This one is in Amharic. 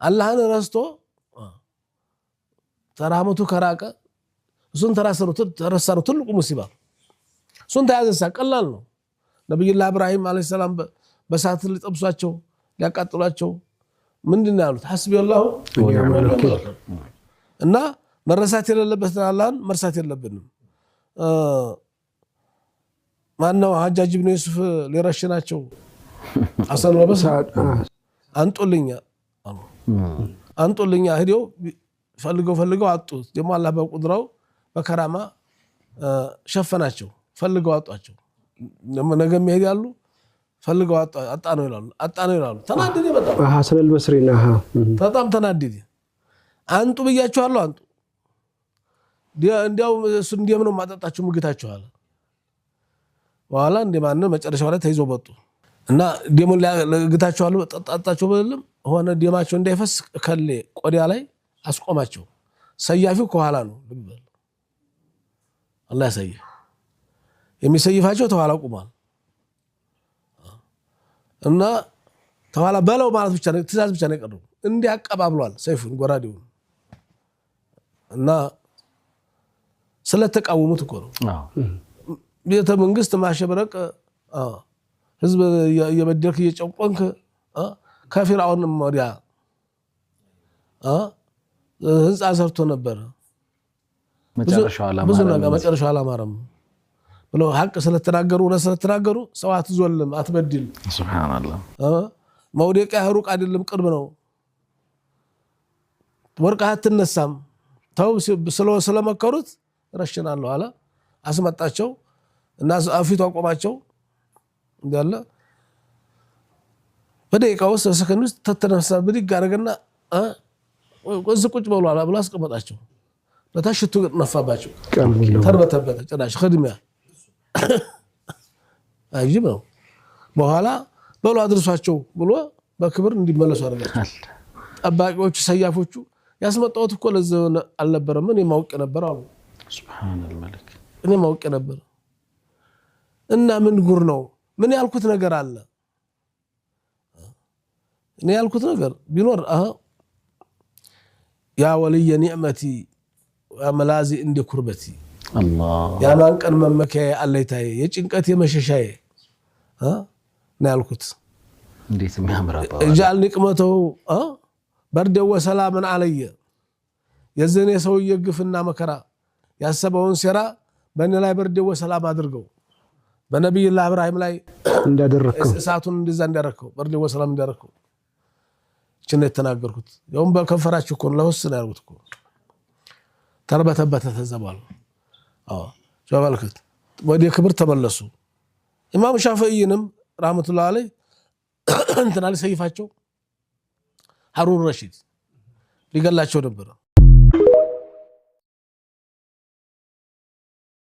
አላህን ረስቶ ተራህመቱ ከራቀ እሱን ተረሳ ነው ትልቁ ሙሲባ። እሱን ተያዘሳ ቀላል ነው። ነቢዩላህ እብራሂም ዓለይሂ ሰላም በእሳት ሊጠብሷቸው ሊያቃጥሏቸው ምንድን ነው ያሉት? حسبي الله እና መረሳት የሌለበትን አላህን መርሳት የለብንም። ማነው ሀጃጅ ብን ዩሱፍ ሊረሽናቸው ሐሰን በስሪ አንጡልኛ አንጡልኛ ሂደው ፈልገው ፈልገው አጡት። ደግሞ አላህ በቁድራው በከራማ ሸፈናቸው። ፈልገው አጧቸው። ነገ የሚሄድ ያሉ ፈልገው አጣ ነው ይላሉ፣ አጣ ነው ይላሉ። ተናደደ በጣም ሐሰን አልበስሪ በጣም ተናደደ። አንጡ ብያችኋለሁ፣ አንጡ። እንዲያው እሱ እንዲያም ነው ማጠጣችሁ ምግታችኋል። በኋላ እንደማን መጨረሻው ላይ ተይዞ ወጡ እና ደሙን ግታችኋለሁ፣ ጠጣጣችሁ በልም ሆነ ደማቸው እንዳይፈስ ከሌ ቆዳ ላይ አስቆማቸው። ሰያፊው ከኋላ ነው። ልብ በል አላህ ያሳየህ። የሚሰይፋቸው ተኋላ ቁሟል እና ተኋላ በለው ማለት ብቻ ነው፣ ትእዛዝ ብቻ ነው የቀረው። እንዲህ አቀባብሏል ሰይፉን ጎራዴውን እና ስለተቃወሙት እኮ ነው። ቤተ መንግስት ማሸብረቅ ህዝብ እየበደልክ እየጨቆንክ ከፊርዓውንም ወዲያ ህንፃ ሰርቶ ነበር። ብዙ ነገር መጨረሻው አላማረም ብለው ሀቅ ስለተናገሩ እውነት ስለተናገሩ ሰው አትዞልም፣ አትበድል። ሱብሃነላህ። መውደቂያ ሩቅ አይደለም ቅርብ ነው። ወርቅህ አትነሳም ተው ስለመከሩት ረሽናለሁ አለ። አስመጣቸው እና ፊቱ አቆማቸው እንዳለ በደቂቃ ውስጥ በሰከንድ ውስጥ ተተነሳ ብድግ አደረገና እዚህ ቁጭ በሉ ብሎ አስቀመጣቸው። በታች ሽቱ ነፋባቸው፣ ተርበተበተ። ጭራሽ ክድሚያ አጅብ ነው። በኋላ በሉ አድርሷቸው ብሎ በክብር እንዲመለሱ አደረጋቸው። ጠባቂዎቹ ሰያፎቹ ያስመጣሁት እኮ ለዚህ አልነበረም፣ እኔ ማውቅ ነበር አሉ። ሱብሃነል መሊክ። እኔ ማውቅ ነበር እና ምን ጉር ነው? ምን ያልኩት ነገር አለ? እኔ ያልኩት ነገር ቢኖር ያ ወልየ ኒዕመቲ መላዚ እንደ ኩርበቲ ያማን ቀን መመኪያዬ አለይታዬ የጭንቀት የመሸሻዬ ነው ያልኩት። እንዴት የሚያምር አባባል! እጃል ንቅመተው በርደወ ሰላምን አለየ የዚህን የሰውዬ ግፍና መከራ ያሰበውን ሴራ በእኔ ላይ በርደወ ሰላም አድርገው በነቢይላህ እብራሂም ላይ እንዳደረግከው እሳቱን እንደዛ እንዳረከው በርደወ ሰላም እንዳረከው እችን የተናገርኩት ያውም በከንፈራችሁ እኮ ነው፣ ለውስ ነው ያልኩት እኮ። ተርበተበተ ተዘባሉ። አዎ ተመልከት፣ ወደ ክብር ተመለሱ። ኢማም ሻፊዒንም ረህመቱላህ አለይህ እንትና ሊሰይፋቸው ሀሩን ረሺድ ሊገላቸው ነበር።